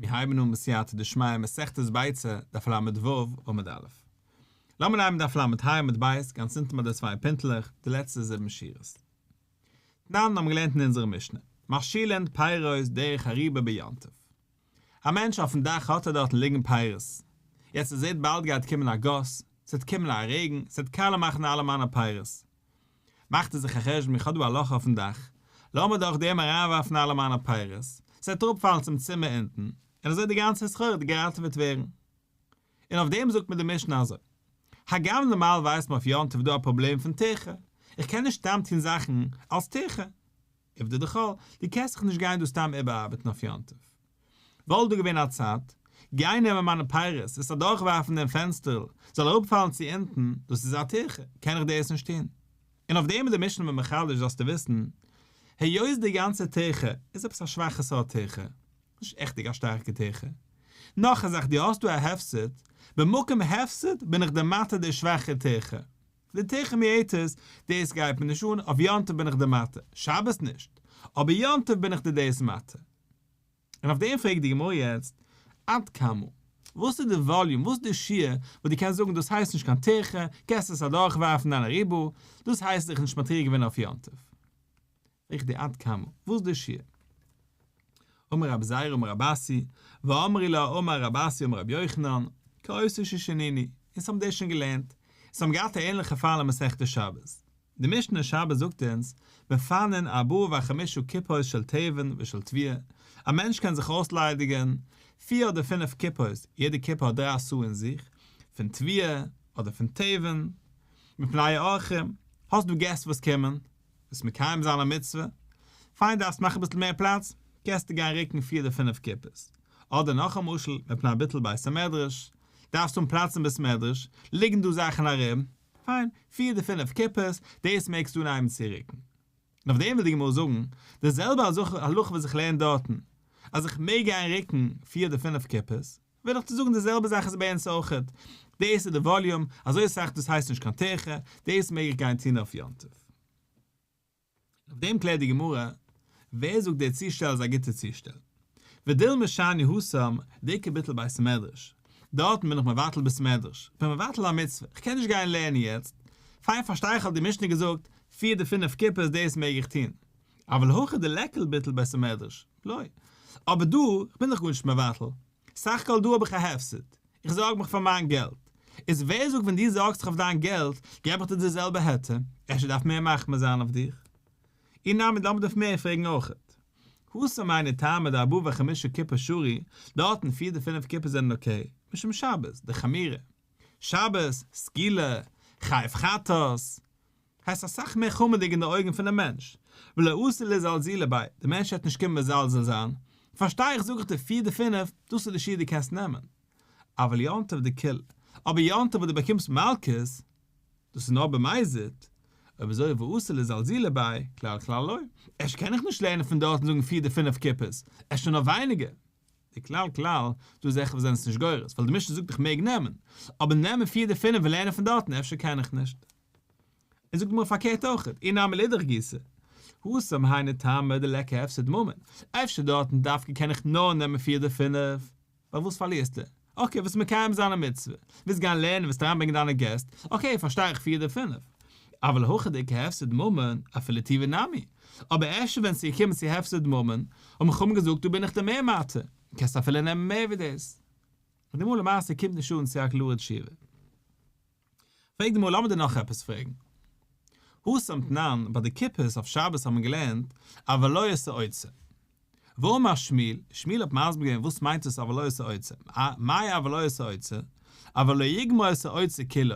מיר הייבן אן בסייעתא דשמיא מסכת ביצה, דף ל"ו, עמוד א'. לאמיר הייבן דף ל"ה עמוד ב', גאנץ אונטן ביי די צוויי פינטלעך, די לעצטע זיבן שורות. תנן האבן געלערנט אין אונזערע משנה, משאילין פירות דרך אריבה ביום טוב. א מענטש אויפן דאך האט ער דארטן ליגן פירות. יעצט ער זעט באלד גייט קומען א גאס, ס'וועט קומען א רעגן, ס'וועט קאלע מאכן אלע מיינע פירות. מאכט ער זיך א חשבון איך האב דא א לאך אויפן דאך, לאמיר דורך דעם אריינווארפן אלע מיינע פירות, ס'וועט אראפפאלן צום צימער אונטן, און אזוי די גאנצע סחורה וועט געראטעוועט ווערן. און אויף דעם זאגט מיר די משנה אזוי, הגם נארמאל ווייסט מען אויף יום טוב איז דא א פראבלעם פון טירחה, איך קען נישט סתם טון זאכן אלס טירחה, עובדא דחול, דו קענסט זיך נישט גיין דא סתם איבערארבעטן אויף יום טוב. וואלט דא געווען א צייט, גיי נעמען מיינע פירות, עס אדורכווארפן דעם פענסטערל, זאל אראפפאלן צו אונטן, דאס איז א טירחה, קען איך דאס נישט טון. און אויף דעם איז די משנה מיר מחדש זאלסטו וויסן, היות די גאנצע טירחה איז עפעס א שוואכע סארט טירחה, נישט עכטיג א שטארקע טירחה. נאך א זאך, דו האסט דא א הפסד, במקום הפסד בין איך דיר מתיר די שוואכע טירחה. די טירחא מועטת, דאס גייט מיר נישט אן, אויף יום טוב בין איך דיר מתיר, שבת נישט, אבער יום טוב בין איך דיר דאס מתיר. און אויף דעם פרעגט די גמרא יעצט, עד כמה? וואס איז די volume, וואס איז די שיעור וואס דו קענסט זאגן דאס הייסט נישט קיין טירחא, קענסט עס אדורכווארפן דיין אריבה, דאס הייסט זיך נישט מטריח געווען אויף יום טוב. פרעג איך דיר עד כמה, וואס איז די שיעור? אמר רבי זירא אמר רב אסי, ואמרי לה אמר רב אסי אמר רבי יוחנן, כאותו ששנינו, אונז האבן דאס שוין געלערנט, אונז האבן געהאט א ענליכע פאל אין מסכת שבת. די משנה אין שבת זאגט אונז, מפנין ארבעה וחמישה כיפות של תבן ושל תבואה, א מענטש קען זיך אויסליידיגן פיר אדער פינף כיפות, יעדע כיפה האט דריי סאה אין זיך, פון תבואה אדער פון תבן, מפני האורחים, האסט דא געסט וואס קומען, ווילסט מקיים זיין א מצוה? פיין דארפסט מאכן אביסל מער פלאץ, קענסטו גיין רוקן פיר אדער פינף כיפות. אדער נאך א משל, מפני ביטול בית המדרש, דארפסט האבן פלאץ אין בית מדרש, ליגן דא זאכן ארום, פיין, פיר אדער פינף כיפות, דאס מעגסטו אנהייבן צו רוקן. און אויף דעם וויל די גמרא זאגן, די זעלבע הלכה וואס איך לערן דארטן, אז איך מעג גיין רוקן פיר אדער פינף כיפות, וויל איך דיר זאגן די זעלבע זאך איז ביי אונז אויכעט, דאס איז די volume, אזוי סאך דאס הייסט נישט קיין טירחה, דאס מעג איך גיין טון אויף יום טוב. אויף דעם קלערט די גמרא, ווער זאגט דער צושטעל איז א גוטער צושטעל? ודילמא שאני התם דאיכא ביטול בית המדרש, דארטן בין איך מבטל בית מדרש, כ'בין מבטל א מצוה, כ'קען נישט גיין לערנען יעצט, פיין פארשטיי איך האט די משנה געזאגט, פיר אדער פינף כיפות דאס מעג איך טון, אבל הכא דליכא ביטול בית המדרש, לא. אבער דא, כ'בין דאך גארנישט מבטל. סך הכל דא האב איך א הפסד. איך זארג מיך פאר מיין געלט. איז ווער זאגט ווען דו זארגסט זיך אויף דיין געלט, געב איך דיר די זעלבע היתר, אפשר דארף מער מחמיר זיין אויף דיך? אי נמי לאמיר דארף מער פרעגן אויכעט. התם היינו טעמא דארבעה וחמישה כיפות שרי, דארטן פיר אדער פינף כיפות זענען okay, משום שבת, דחמירא. שבת, סקילה, חייב חטאת. הייסט אסאך מער חמור'דיג אין די אויגן פונעם מענטש, ולא אתי לזלזולי ביה, די מענטש וועט נישט קומען מזלזל זיין, פארשטיי איך זאג איך דיר פיר אדער פינף, דאס איז די שיעור דו קענסט נעמען. אבל יום טוב דקילא, אבער יום טוב וואס דו באקומסט מלקות, דאס איז נאר במזיד, אויב אזוי ואתי לזלזולי ביה, כלל כלל לא, אפשר קען איך נישט לערנען פון דארט און זאגן פיר אדער פינף כיפות, אפשר נאר ווייניגער. די כלל כלל, דא זעכער וואס זענען עס נישט גורס, ווייל די משנה זאגט איך מעג נעמען, אבער נעמען פיר אדער פינף און לערנען פון דארטן אפשר קען איך נישט. און זאגט די גמרא פארקערט אויך, אי נמי לאידך גיסא, התם היינו טעמא דליכא הפסד ממון, אפשר דארטן דווקא קען איך נאר נעמען פיר אדער פינף, ווייל וואס פארלירסטו? okay ווילסט מקיים זיין א מצוה, ווילסט גיין לערנען, ווילסט אריינברענגען דיינע געסט, okay פארשטיי איך פיר אדער פינף. אבל הכא דאיכא הפסד ממון, אפילו טובא נמי. אבער אפשר ווען ס'איז געקומען צו הפסד ממון, האבן חכמים געזאגט דא בין איך דיר מער מתיר, קענסט אפילו נעמען מער ווי דאס. און די גמרא למעשה קומט נישט אן צו א קלארע תשובה. פרעגט די גמרא לאמיר דיר נאך עפעס פרעגן. התם תנן, ביי די כיפות אויף שבת האט מען געלערנט אבל לא את האוצר. ואמר שמואל, שמואל האט מסביר געווען וואס מיינט עס אבל לא את האוצר, מאי אבל לא את האוצר, אבל לא יגמור את האוצר כולו,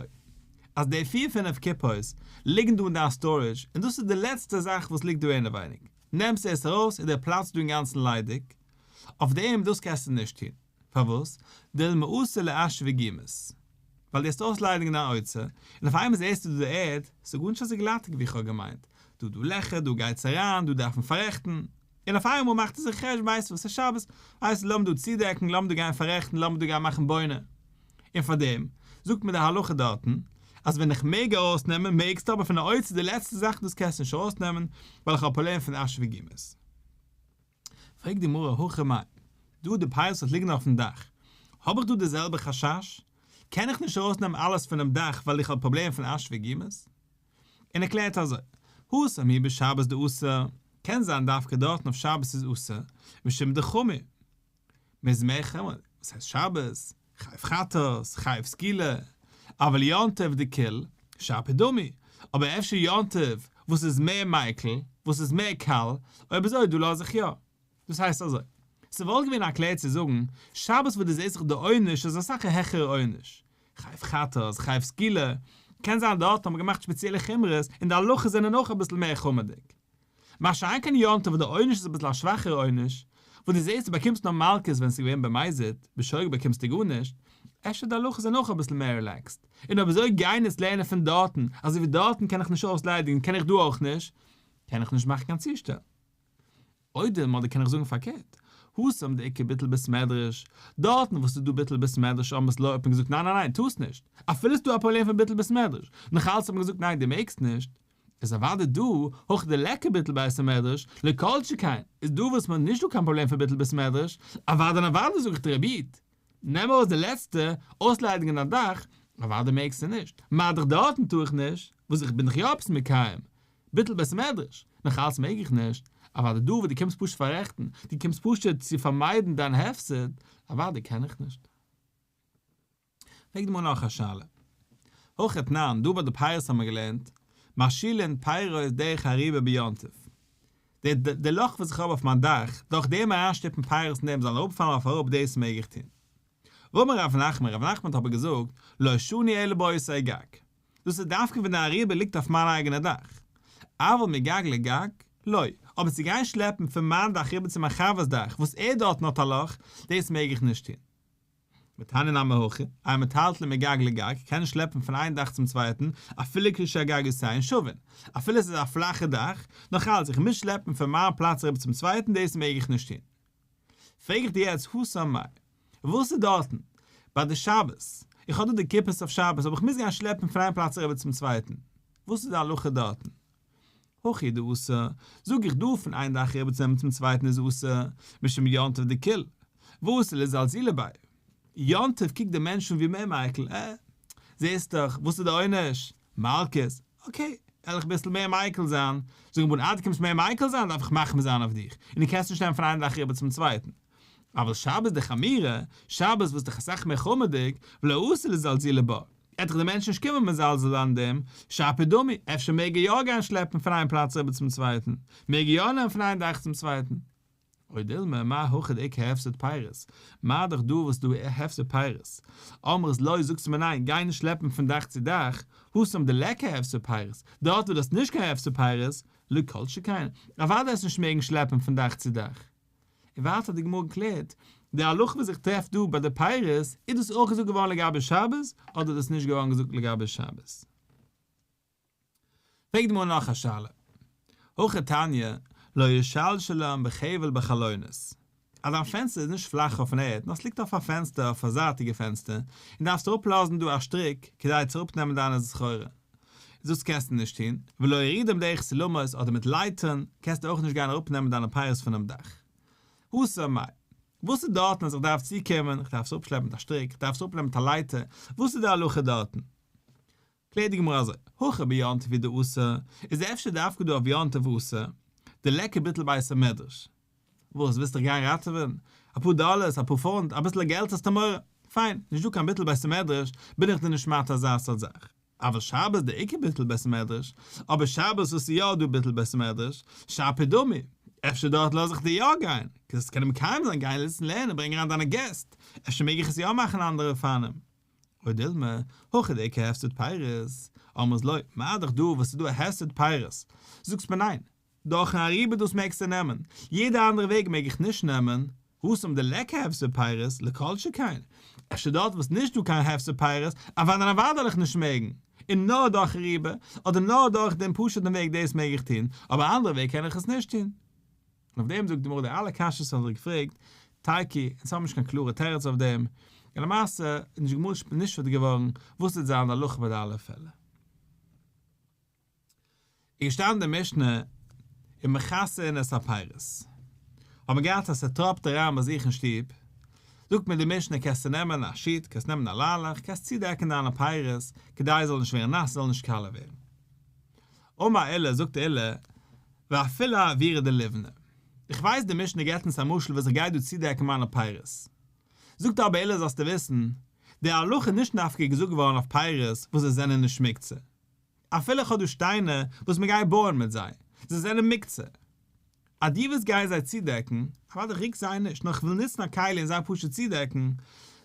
אז די פיר פינף כיפות ליגן דא אין דיין storage און דאס איז די לעצטע זאך וואס ליגט דא אינעווייניג, נעמסט עס ארויס איז דער פלאץ דא אינגאנצן ליידיג, אויף דעם דאס קענסטו נישט טון. פארוואס? דילמא אתי לאשווי גומות. ווייל דו האסט אויסליידיגן דיין אוצר, און אויף איינמאל זעסטו דא די ערד, ס'איז גארנישט אזוי גלאטיג ווי איך האב געמיינט, דא דא לעכער, דא גייטס אריין, דא דארף מען פאררעכטן, און אויף איינמאל מאכט ער זיך חשבון ווייסט וואס ס'איז שבת, ווייסט לאמיר דא צודעקן, לאמיר דא גיין פאררעכטן, לאמיר דא גיין מאכן בונה. און פארדעם זאגט מיר די הלכה דארטן, אז ווען איך מעג ארויסנעמען מעגסטו אבער פון די אוצר די לעצטע זאך דאס קענסטו נישט ארויסנעמען, ווייל איך האב א פראבלעם פון אשווי גומות. פרעגט די גמרא הכא מאי. דא די פירות וואס ליגן אויפן דאך, האב איך דא די זעלבע חשש? קען איך נישט ארויסנעמען אלעס פונעם דאך ווייל איך האב פראבלעם פון אש וגומות? און ער קלערט אזוי, התם הוא בשבת דאסור, קען זיין דווקא דארטן אויף שבת איז אסור, משום דחמיר. מ'איז מער חמור, וואס הייסט שבת? חייב חטאת, חייב סקילה, אבל יום טוב דקיל, שפיר דמי, אבער אפשר יום טוב וואס איז מער מיקל, וואס איז מער קל, אויב אזוי דא לאז איך יא. דאס הייסט אזוי, ס'וואלט געווען א קלער צו זאגן, שבת וואס דו זעסט זיך די עונש איז אסאך א העכערע עונש, חייב חטאת, חייב סקילה, קען זיין דארט האט מען געמאכט שפעציעלע חומרות און די הלכות זענען אויך אביסל מער חמור'דיג. מה שאין כן יום טוב וואס די עונש איז אביסל א שוואכערע עונש, וואס דו זעסט דו באקומסט נאר מלקות ווען ס'איז געווען במזיד, בשוגג באקומסטו גארנישט, אפשר די הלכות זענען אויך אביסל מער רילעקסד, און אויב אזוי גיין עס לערנען פון דארטן, אזוי ווי דארטן קען איך נישט אויסליידיגן קען איך דא אויך נישט, קען איך נישט מאכן קיין צושטעל. או דילמא אדער קען איך זאגן פארקערט, התם דאיכא ביטול בית מדרש, דארטן וואס ס'איז דא ביטול בית מדרש אמרת לא האט מען געזאגט ניין ניין ניין טארסט נישט, אפילו ס'איז דא א פראבלעם פון ביטול בית מדרש, נאך אלץ האט מען געזאגט ניין דו מעגסט נישט, איז אוודאי דא, הכא דליכא ביטול בית המדרש, לא כל שכן, איז דא וואס מ'האט נישט דא קיין פראבלעם פון ביטול בית מדרש, אוודאי און אוודאי זאג איך דיר רבי איד, נעם ארויס די לעצטע, אויסליידיגן א דאך, אוודאי מעגסטו נישט, מה דאך דארטן טאר איך נישט, וואס איך בין דאך יא עפעס מקיים, ביטול בית המדרש, נאך אלץ מעג איך נישט, אוודאי דא וואו דו קומסט פשוט פאררעכטן, דו קומסט פשוט צו פארמיידן דיין הפסד, אוודאי קען איך נישט. פרעגט די גמרא נאך א שאלה. הכא תנן, דא ביי די פירות האבן מיר געלערנט, משאילין פירות דרך אריבה ביום טוב. די די לאך וואס איך האב אויף מיין דאך, דורך דעם אריינשטופן פירות אין דעם זאלן אראפפאלן אויף אראפ דאס מעג איך טון. ואמר רב נחמן, רב נחמן האט אבער געזאגט, לא שנו אלא באותו גג. דאס איז דווקא ווען די אריבה ליגט אויף מיין אייגענע דאך. אבל מגג לגג, לא. אבער צו גיין שלעפן פון מיין דאך אריבער צו מיין חבר'ס דאך וואס ער דארטן האט א לאך, דאס מעג איך נישט טון. ותניא נמי הכי, אין מטלטלין מגג לגג, קען נישט שלעפן פון איין דאך צום צווייטן, אפילו כשהגגותיהן שווין. אפילו עס איז א פלאכע דאך, נאך אלץ, איך מוז שלעפן פון מיין פלאץ אריבער צום צווייטן, דאס מעג איך נישט טון. פרעג איך דיר יעצט התם מאי, וואס איז דארטן ביי די שבת? איך האב דא די קופות אויף שבת אבער איך מוז גיין שלעפן פון איין פלאץ אריבער צום צווייטן, וואס איז די הלכה דארטן? הכא הוא דאסור, זאג איך דא פון איין דאך אריבער צו נעמען צום צווייטן איז אסור, משום יום טוב דקיל, ואתי לזלזולי ביה. יום טוב קוקט די מענטש אן ווי מער מיקל, אה, זעסט דאך, וואס איז די עונש? מלקות, okay, וועל איך ביסל מער מיקל זיין, זאג רבנן אז דו קומסט מער מיקל זיין דארף איך מחמיר זיין אויף דיך, און דו קענסט נישט נעמען פון איין דאך אריבער צום צווייטן. אבל שבת דחמירא, שבת וואס איז דאך אסאך מער חמור'דיג, ולא אתי לזלזולי בה, וועט דאך דער מענטש נישט קומען מזלזל זיין אין דעם, שפיר דמי, אפשר מעג ער יא גיין שלעפן פון איין פלאץ אריבער צום צווייטן, מעג ער יא נעמען פון איין דאך צום צווייטן. או דילמא, מה הכא דאיכא הפסד פירות, מה דאך דא וואס דא הפסד פירות, אמרת לא זאגסטו מיר ניין גיי נישט שלעפן פון דאך צו דאך, התם דליכא הפסד פירות, דארט וואו דו האסט נישט קיין הפסד פירות, לא כל שכן, אוודאי וועסט נישט מעגן שלעפן פון דאך צו דאך. און ווייטער האט די גמרא געקלערט, די הלכה וואס איך טרעף דא ביי די פירות, איז דאס אויך געזאגט געווארן לגבי שבת, אדער איז דאס נישט געווארן געזאגט לגבי שבת? פרעגט די גמרא נאך א שאלה, הכי תניא, לא ישלשלם בחבל בחלונות, אז דיין פענסטער איז נישט פלאך אויפן ערד, נאר עס ליגט אויף א פענסטער, אויף א זייטיגע פענסטער, און דארפסט אראפלאזן דא א שטריק כדי צו אראפנעמען דיינע סחורה, איז דאס קענסטו נישט טון, ולא יורידם דרך סולמות, אדער מיט לייטערן, קענסטו אויך נישט גיין אראפנעמען דיינע פירות פונעם דאך. התם מאי. וואס איז דארטן אז איך דארף צוקומען, איך דארף עס אראפשלעפן מיט א שטריק, איך דארף עס אראפנעמען מיט א לייטער, וואס איז די הלכה דארטן? קלערט די גמרא אזוי, הכא ביום טוב הוא דאסור, איז אפשר דווקא דא אויף יום טוב אסור, דליכא ביטול בית המדרש. וואס, ווילסט דיך גיין ראטעווען? אפאר דאלערס, אפאר פונט, אביסלע געלט האסטו מורא? פיין, נישט דא קיין ביטול בית המדרש, בין איך דיר נישט מתיר אזא סארט זאך. אבל שבת דאיכא ביטול בית המדרש, אבער שבת וואס איז יא דא ביטול בית המדרש, שפיר דמי, אפשר דארט לאז איך דיר יא גיין, קענסט קענען מקיים זיין גיין זיצן לערנען ברענג אריין דיינע געסט, אפשר מעג איך עס יא מאכן אנדערע אופנים. או דילמא, הכא דאיכא הפסד פירות, אמרת לא, מה דאך דא וואס איז דא א הפסד פירות, זאגסט מיר ניין, דורכן אריבער דאס מעגסטו נעמען, יעדע אנדערע וועג מעג איך נישט נעמען, התם דליכא הפסד פירות, לא כל שכן, אפשר דארט וואס נישט דא קיין הפסד פירות, אוודאי און אוודאי וועל איך נישט מעגן, און נאר דורך אריבער, אדער נאר דורך דעם פשוט'ן וועג דאס מעג איך טון, אבער אנדערע וועג קען איך עס נישט טון. און אויף דעם זאגט די גמרא די אלע קשיות האט ער געפרעגט תיקו, אונז האבן נישט קיין קלארע תירוץ אויף דעם, און למעשה איז נישט גמרא נשפט געווארן וואס וועט זיין די הלכה ביי די אלע פעלער. איז געשטאנען די משנה ומכסין את הפירות. האט מען געהאט אז ס'טראפט אריין ביי זיך אין שטוב, זאגט מיר די משנה קענסטו נעמען א sheet, קענסט נעמען א ליילעך, קענסט צודעקן דיינע פירות, כדי עס זאל נישט ווערן נאס, עס זאל נישט קאלע ווערן. אמר עולא, זאגט עולא, ואפילו אוירא דליבני. איך ווייס די משנה געבט אונז א משל וואס איך גיי דא צודעקן מיינע פירות. זאגט אבער עולא זאלסטו וויסן, די הלכה איז נישט דווקא געזאגט געווארן אויף פירות וואס זיי זענען נישט מוקצה. אפילו איך האב דא שטיינער וואס מען גייט בויען מיט זיי, זיי זענען מוקצה. אז דו ווילסט גיין זיי צודעקן, אוודאי רוק זיי נישט, נאר איך וויל נוצן א כלי און זיי פשוט צודעקן,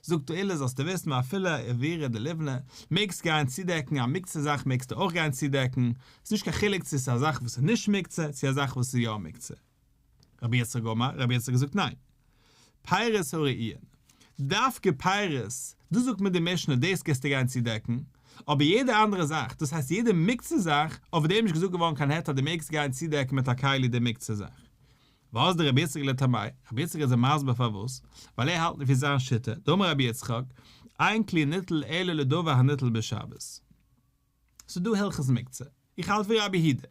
זאגט עולא זאלסטו וויסן ואפילו אוירא דליבני, מעגסט גיין צודעקן א מוקצה זאך מעגסטו אויך גיין צודעקן, ס'איז נישט קיין חילוק צו ס'איז א זאך וואס איז נישט מוקצה צו א זאך וואס איז יא מוקצה. רבי יצחק אמר, רבי יצחק זאגט ניין. פירות הראויין. דווקא פירות, דאס זאגט מיר די משנה דאס קענסטו גיין צודעקן, אבער יעדע אנדערע זאך, דאס הייסט יעדע מוקצה זאך, אויף דעם איז נישט געזאגט געווארן קיין היתר אז דו מעגסט גיין צודעקן מיט א כלי די מוקצה זאך. ואזדא רבי יצחק לטעמיה, רבי יצחק איז מסביר פארוואס, ווייל ער האלט לפי זיין שיטה, דאמר רבי יצחק, אין כלי ניטל אלא לדבר הניטל בשבת. ס'דא הלכות מוקצה. איך האלט ווי רבי יהודה.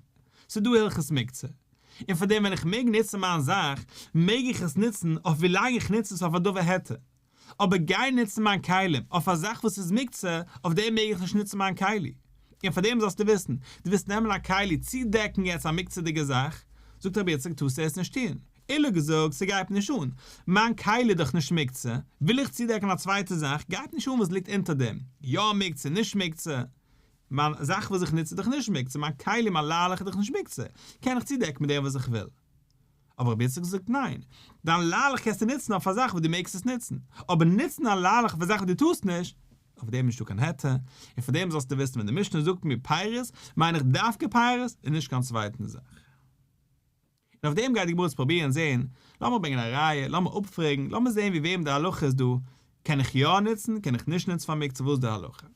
ס'דא הלכות מוקצה. און פאר דעם ווען איך מעג נוצן מיין זאך, מעג איך עס נוצן אויף ווילאנג איך נוץ עס אויף א דבר היתר. אבער גיין נוצן מיין כלים אויף א זאך וואס איז מוקצה, אויף דעם מעג איך נישט נוצן מיין כלי. און פאר דעם זאלסטו וויסן, דו ווילסט נעמען א כלי צודעקן יעצט א מוקצה'דיגע זאך, זאגט רבי יצחק טארסטו עס נישט טון. עולא געזאגט, ס'גייט נישט אן. מיין כלי איז דאך נישט מוקצה, וויל איך צודעקן א צווייטע זאך, גייט נישט אן וואס ליגט אונטער דעם, יא מוקצה, נישט מוקצה. מיין זאך וואס איך נוץ איז דאך נישט מוקצה, מיין כלי, מיין ליילעך איז דאך נישט מוקצה, קען איך צודעקן מיט דעם וואס איך וויל. אבער רבי יצחק זאגט ניין, דיין ליילעך קענסטו נוצן אויף א זאך וואס דו מעגסט עס נוצן, אבער נוצן א ליילעך אויף א זאך וואס דו טארסט נישט, אויף דעם איז נישטא קיין היתר, און פאר דעם זאלסטו וויסן ווען די משנה זאגט מיר פירות, מיין איך דווקא פירות און נישט קיין צווייטן זאך. און אויף דעם גייט די גמרא עס פרובירן זעהן, לאמיר ברענגען א ראיה, לאמיר אפפרעגן, לאמיר זעהן ווי וועם די הלכה איז דא, קען איך יא נוצן, קען איך נישט נוצן פאר מוקצה, וואס איז די הלכה?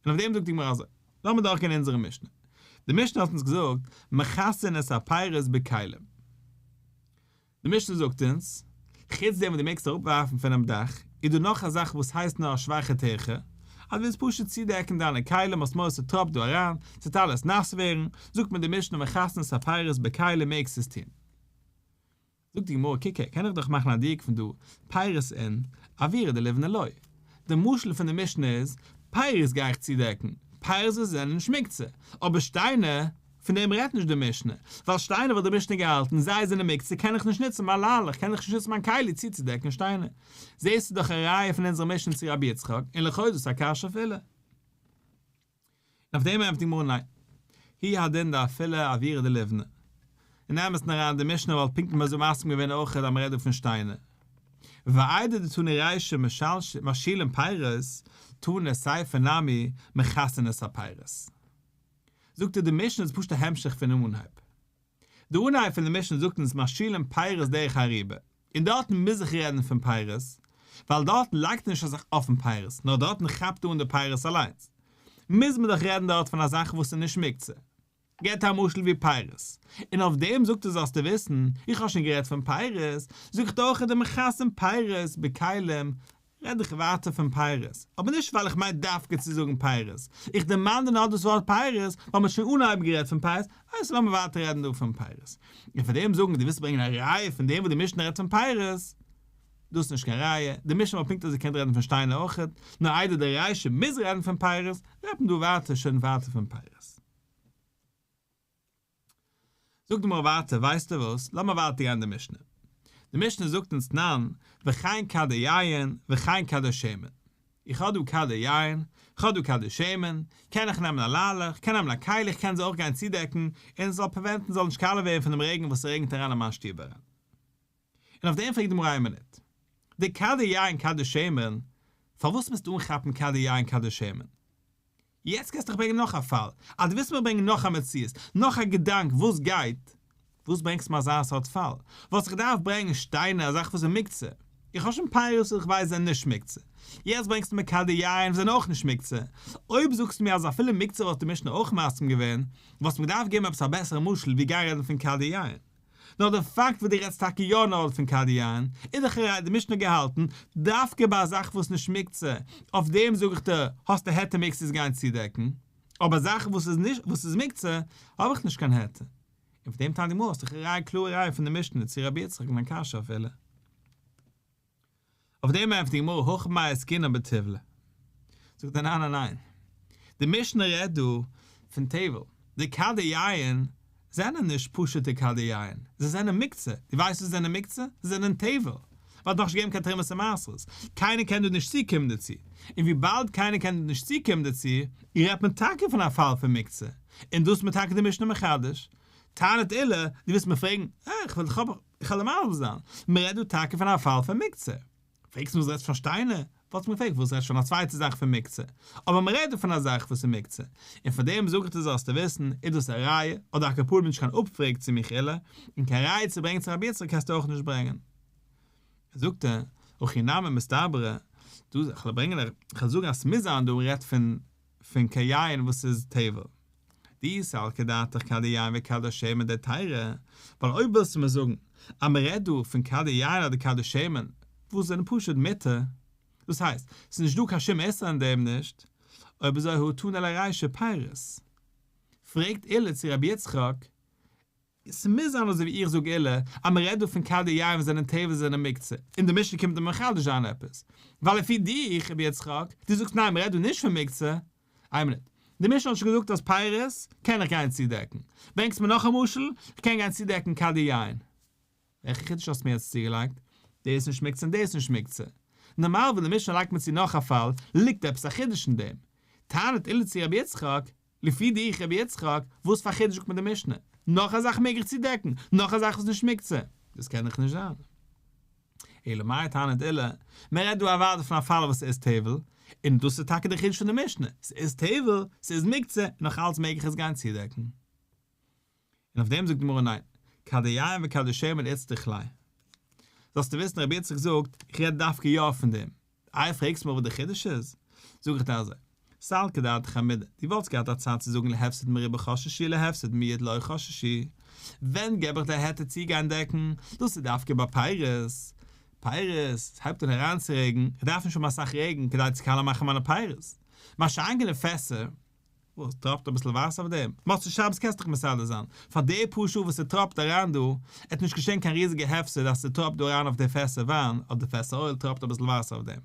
און אויף דעם זאגט די גמרא אזוי, לאמיר דורכגיין אונזערע משנה. די משנה האט אונז געזאגט, מכסין את הפירות בכלים. די משנה זאגט אונז, חוץ דעם וואס דו מעגסט אראפווארפן פונעם דאך, איז דא נאך א זאך וואס הייסט נאר א שוואכע טירחא, אז דו ווילסט פשוט צודעקן דיינע כלים האסט מורא ס'טראפט דא אריין, ס'וועט אלעס נאס ווערן, זאגט מיר די משנה מכסין את הפירות בכלים מעגסט עס טון. זאגט די גמרא, קוק הער, קען איך דאך מאכן א דיוק פון דא, פירות אין, אוירא דליבני לא. די משל פון די משנה איז, פירות גיי איך צודעקן, פירות וואס זענען נישט מוקצה, אבער שטיינער, פון דעם רעדט נישט די משנה, ווייל שטיינער וואלט די משנה געהאלטן, זיי זענען מוקצה קען איך נישט נוצן מיין ליילעך, קען איך נישט נוצן מיין כלי צוצודעקן שטיינער. זעסטו דאך א ראיה פון אונזערע משנה צו רבי יצחק, און לכאו' איז דאס א קשיא אויף עולא. און אויף דעם ענטפערט די גמרא ניין. הוא הדין דאפילו אוירא דליבני. אין אמת'ן אריין די משנה וואלט פונקט אזוי מסכים געווען אויך אז מ'רעדט דא פון שטיינער. ואיידי דתנא רישא משילין פירות, תנא סיפא נמי מכסין את הפירות. זאגט ער די משנה איז פשוט א המשך פונעם אנהייב. די אנהייב פון די משנה זאגט אונז משילין פירות דרך אריבה, און דארטן מוז איך רעדן פון פירות, ווייל דארטן לייגט ער נישט א זאך אויפן פירות, נאר דארטן כאפט ער אן די פירות אליינס. מוז מען דאך רעדן דארט פון א זאך וואס איז נישט מוקצה. געבט א משל ווי פירות, און אויף דעם זאגט ער זאלסטו וויסן, איך האב שוין גערעדט פון פירות, זאג איך דיר אויך דמכסין פירות בכלים, רעד איך ווייטער פון פירות, אבער נישט ווייל איך מיין דווקא צו זאגן פירות, איך דערמאן דיר נאר דאס ווארט פירות ווייל מ'האט שוין אנהייב גערעדט פון פירות, אלזא לאמיר ווייטער רעדן דא פון פירות. און פון דעם זאגן דו ווילסט ברענגען א ראיה פון דעם וואס די משנה רעדט פון פירות, דאס איז נישט קיין ראיה, די משנה וואלט פונקט אזוי געקענט רעדן פון שטיינער אויכעט, נאר איידער די רישא מוז רעדן פון פירות, רעדט מען דא ווייטער שוין ווייטער פון פירות. זאגט די גמרא ווייטער, ווייסטו וואס, לאמיר ווייטער גיין די משנה. די משנה זאגט אונז תנן, וכן כדי יין, וכן כדי שמן. איך האב דא כדי יין, איך האב דא כדי שמן, קען איך נעמען א ליילעך, קען נעמען א כלי, איך קען זיי אויך גיין צודעקן, און עס זאל prevent ן זאל נישט קאלע ווערן פון דעם רעגן וואס רעגנט אריין אין מיין שטוב אריין. און אויף דעם פרעגט די גמרא איין מינוט, די כדי יין כדי שמן, פארוואס מוזטו אנכאפן כדי יין כדי שמן? יעצט קענסטו דאך ברענגען נאך א פאל, אז דו ווילסט מיר ברענגען נאך א מציאות, נאך א געדאנק וואס גייט, וואס ברענגסטו מיר אזא סארט פאל? וואלסט איך געדארפט ברענגען שטיינער א זאך וואס איז מוקצה, איך האב שוין פירות וואס איך ווייס זענען נישט מוקצה, יעצט ברענגסטו מיר כדי יין וואס זענען אויך נישט מוקצה, אויב זאגסטו מיר אז אפילו מוקצה וואלט די משנה אויך מסכים געווען, וואלסטו מיר געדארפט געבן עפעס א בעסערע משל ווי גיין רעדן פון כדי יין. נאר די פאקט וואס דו רעדסט טאקע יא נאר פון כדי יין, איז דאך א ראיה די משנה געהאלטן דווקא ביי א זאך וואס נישט מוקצה, אויף דעם זאג איך דיר האסט א היתר מעגסט עס גיין צודעקן, אבער א זאך וואס איז נישט וואס איז מוקצה האב איך נישט קיין היתר. און פון דעם טענה'ט די גמרא האסט דאך א ראיה קלארע ראיה פון די משנה צו רבי יצחק און א קשיא אויף עולא. אויף דעם ענטפערט די גמרא הכא במאי עסקינן בטיבלא. זאגט ער ניין ניין ניין, די משנה רעדט דא פון טבל, די כדי יין זענען נישט פשוט'ע כדי יין, זיי זענען מוקצה, דו ווייסט וואס זענען מוקצה? זיי זענען טבל, מען האט נאכנישט געגעבן קיין תרומות ומעשרות, קיינער קען דא נישט צוקומען דערצו, און וויבאלד קיינער קען דא נישט צוקומען דערצו, רעדט מען טאקע פון א פאל פון מוקצה, און דאס איז מיר טאקע די משנה מחדש. טענה'ט עולא, דו ווילסט מיר פרעגן, אה, איך וויל דיך אבער, איך וועל דיר מסביר זיין, מען רעדט דא טאקע פון א פאל פון מוקצה. פרעגסט מיר וואס רעדסט פון שטיינער? וואלסט מיר געפרעגט וואס רעדסט פון א צווייטע זאך פון מוקצה, אבער מען רעדט דא פון א זאך וואס איז מוקצה, און פון דעם זאג איך דיר זאלסטו וויסן, איז דאס א ראיה, אדער על כל פנים נישט קיין אפפרעג צו מיך עולא, און קיין ראיה צו ברענגען צו רבי יצחק קענסטו אויך נישט ברענגען. זאגט ער, הכי נמי מסתברא, דא איך וועל ברענגען איך וועל זאגן אז ס'מוז זיין דא מען רעדט פון פון כדי יין וואס איז טבל. דאי סלקא דעתך כדי יין וכדי שמן דהיתרא, ווייל אויב ווילסטו מיר זאגן אז מען רעדט דא פון כדי יין אדער כדי שמן וואס זענען פשוט מותר, דאס הייסט, ס'איז נישט דא קיין שום איסור אין דעם נישט, אויב אזוי הא תנא ליה רישא פירות. פרעגט עולא צו רבי יצחק, ס'מוז זיין אזוי ווי איך זאג עולא, אז מ'רעדט דא פון כדי יין וואס זענען טבל זענען מוקצה, און די משנה קומט דא מחדש זיין עפעס. ווייל לפי דיך, רבי יצחק, דו זאגסט ניין מ'רעדט דא נישט פון מוקצה. איין מינוט. די משנה האט שוין געזאגט אז פירות קען איך גיין צודעקן. ברענגסט מיר נאך א משל, איך קען גיין צודעקן כדי יין. וועלכע חידוש האסטו מיר יעצט צוגעלייגט? דאס איז נישט מוקצה און דאס איז נישט מוקצה. נארמאל ווען די משנה לייגט מיר צו נאך א פאל, ליגט עפעס א חידוש אין דעם. טענה'ט עולא צו רבי יצחק, לפי דיך רבי יצחק, וואס פאר חידוש זאגט מיר די משנה? נאך א זאך מעג איך צודעקן? נאך א זאך וואס נישט מוקצה? דאס קען דאך נישט זיין. אלא מאי טענה'ט עולא, מען רעדט דא אוודאי פון א פאל וואס איז טבל, און דאס איז טאקע די חידוש פון די משנה, ס'איז טבל, ס'איז מוקצה, און נאך אלץ מעג איך עס גיין צודעקן. און אויף דעם זאגט די גמרא ניין, כדי יין וכדי שמן איצטריך ליה. זאלסטו וויסן רבי יצחק זאגט, איך רעד דווקא יא פון דעם. איי פרעגסט מיר וואס די חידוש איז? זאג איך דיר אזוי, סלקא דעתך אמינא, דו וואלטסט געהאט א צד צו זאגן להפסד מרובה חששו להפסד מועט לא חששו, ווען געב איך די היתר צו גיין דעקן, דאס איז דווקא ביי פירות, פירות, עס הייבט אן אריינצורעגן, איך דארף נישט האבן אסאך רעגן כדי צו קאלע מאכן מיינע פירות, מה שאין כן אין פעסער, וואס? טראפט אביסל וואסער אויף דעם? מוצאי שבת קענסט דיך מסדר זיין. פאר די פאר שעה וואס ס'טראפט אריין דא, עט נישט געשען קיין ריזיגע הפסד אז ס'טראפט דא אריין אויף די פעסער וויין אדער די פעסער אויל טראפט אביסל וואסער אויף דעם.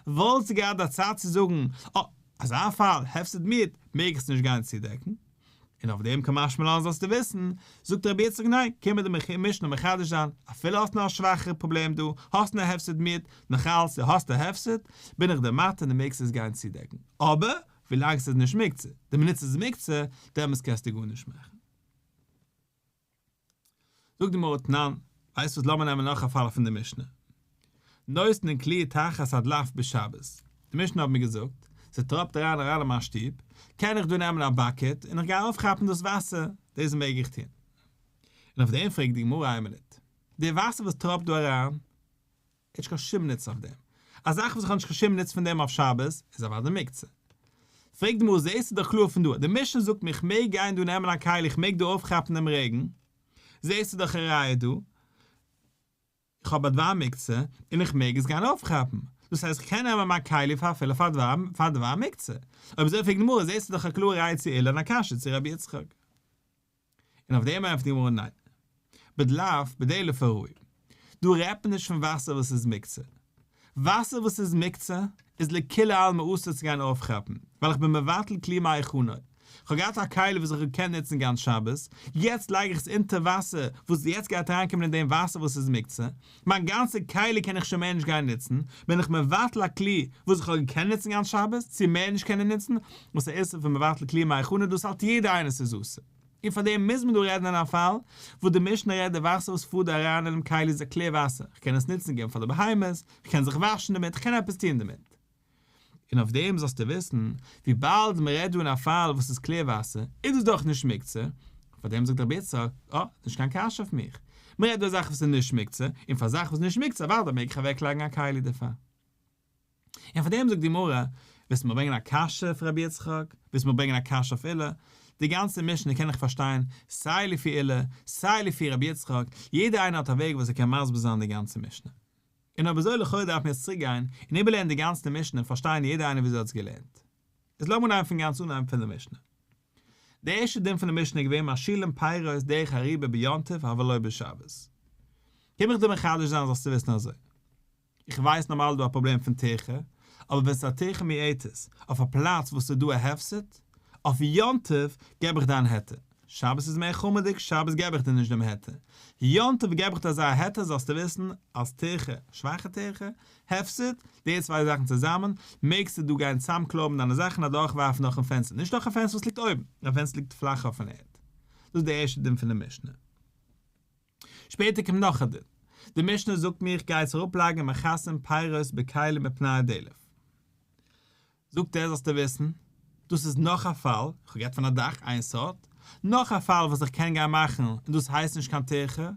וואלסטו געהאט די צד צו זאגן, אה, אזא פאל, הפסד מועט, מעג איך עס נישט גיין צודעקן. און אויף דעם קא משמע לן זאלסטו וויסן, זאגט רבי יצחק ניין, קומט מיר די משנה מחדש זיין, אפילו האסט נאר א שוואכערע פראבלעם דא, האסט נאר הפסד מועט, נאכאלץ דו האסט א הפסד, בין איך דיר מתיר דו מעגסט עס גיין צודעקן. אבער, ווילאנג ס'איז נישט מוקצה, די מינוט ס'איז מוקצה, דעמאלטס קענסטו גארנישט מאכן. זאגט די גמרא תנן, ווייסט וואס לאמיר נעמען נאך א פאל פון די משנה. נותנין כלי תחת הדלף בשבת, די משנה האט מיר געזאגט, ס'טראפט אריין אריין אין מיין שטוב, קען איך דא נעמען א bucket און איך גיי אויפכאפן דאס וואסער, דאס מעג איך טון. און אויף דעם פרעגט די גמרא איין מינוט, די וואסער וואס טראפט דא אריין, האט נישט קיין שום נוצן אויף דעם. א זאך וואס איך האב נישט קיין שום נוצן פון דעם אויף שבת, איז אוודאי מוקצה. פרעגט די גמרא זעהסטו דאך קלאר פון דא, די משנה זאגט מיר איך מעג גיין דא נעמען א כלי איך מעג דא אויפכאפן דעם רעגן, זעהסטו דאך א ראיה דא, איך האב א דבר מוקצה און איך מעג עס גיין אויפכאפן, דאס הייסט איך קען נעמען מיין כלי פאר אפילו פאר דבר פאר דבר מוקצה. אויב אזוי פרעגט די גמרא זעהסטו דאך א קלארע ראיה צו עולא און א קשיא צו רבי יצחק. און אויף דעם ענטפערט די גמרא ניין. בדלף בדלף הראוי. דא רעדט מען נישט פון וואסער וואס איז מוקצה. וואסער וואס איז מוקצה איז לכולי עלמא אסור צו גיין אויפכאפן, ווייל איך בין מבטל כלי מהיכנו. כ'האב געהאט א כלי וואס איך האב געקענט נוצן גאנץ שבת, יעצט לייג איך עס אונטער וואסער וואס יעצט גייט אריינקומען אין דעם וואסער וואס איז מוקצה, מיין גאנצע כלי קען איך שוין מער נישט גיין נוצן, בין איך מבטל א כלי וואס איך האב געקענט נוצן גאנץ שבת, צו מער נישט קענען נוצן, וואס איז איסור פון מבטל כלי מהיכנו דאס האלט יעדער איינער ס'איז אסור. און פאר דעם מוז מען דא רעדן אין א פאל וואס די משנה רעדט די וואסער וואס פארט דא אריין אינעם כלי איז א קלער וואסער, איך קען עס נוצן געבן פאר די בהמות, איך קען זיך וואשן דערמיט, איך קען עפעס טון דערמיט. און אויף דעם זאלסטו וויסן, וויבאלד מען רעדט דא אין א פאל וואס איז קלער וואסער, איז דאס דאך נישט מוקצה, פאר דעם זאגט רבי יצחק, אה, נישט קיין קשיא אויף מיך, מען רעדט דא א זאך וואס איז נישט מוקצה, און פאר א זאך וואס איז נישט מוקצה אוודאי מעג איך אוועקלייגן א כלי דערפאר. און פאר דעם זאגט די גמרא, ווילסט מיר ברענגען א קשיא אויף רבי יצחק, ווילסט מיר ברענגען א קשיא אויף עולא, די גאנצע משנה קען איך פארשטיין סיי לפי עולא, סיי לפי רבי יצחק, יעדער איינער האט א וועג וואס ער קען מסביר זיין די גאנצע משנה. און אויב אזוי לכאורה דארף מען יעצט צוריק גיין און איבערלערנען די גאנצע משנה און פארשטיין יעדער איינער וויאזוי ער האט עס געלערנט. איז לאמיר אנהייבן פון גאנץ אנהייב פון די משנה. די ערשטע דין פון די משנה איז געווען משאילין פירות דרך אריבה ביום טוב אבל לא בשבת. קום איך דיר מחדש זיין זאלסטו וויסן אזוי. איך ווייס נארמאל איז דא א פראבלעם פון טירחא, אבער ווען ס'איז א טירחא מועטת אויף א פלאץ וואס ס'איז דא א הפסד, אויף יום טוב געב איך דיר אן היתר, שבת איז מער חמור'דיג שבת געב איך דיר נישט דעם היתר, יום טוב געב איך דיר אזא היתר זאלסטו וויסן אז טירחא, שוואכע טירחא, הפסד, די צוויי זאכן צוזאמען, מעגסטו דא גיין צאמקלויבן דיינע זאכן אדורכווארפן דורכן פענסטער, נישט דורך א פענסטער וואס ליגט אויבן, א פענסטער ליגט פלאך אויפן ערד. דאס איז די ערשטע דין פון די משנה. שפעטער קומט נאך א דין. די משנה זאגט מיר איך גיי עס אראפלייגן ומכסין פירות בכלים מפני הדלף. זאגט ער זאלסטו וויסן, דאס איז נאך א פאל, איך האב גערעדט פון א דאך, איין סארט, נאך א פאל וואס איך קען גיין מאכן און דאס הייסט נישט קיין טירחא,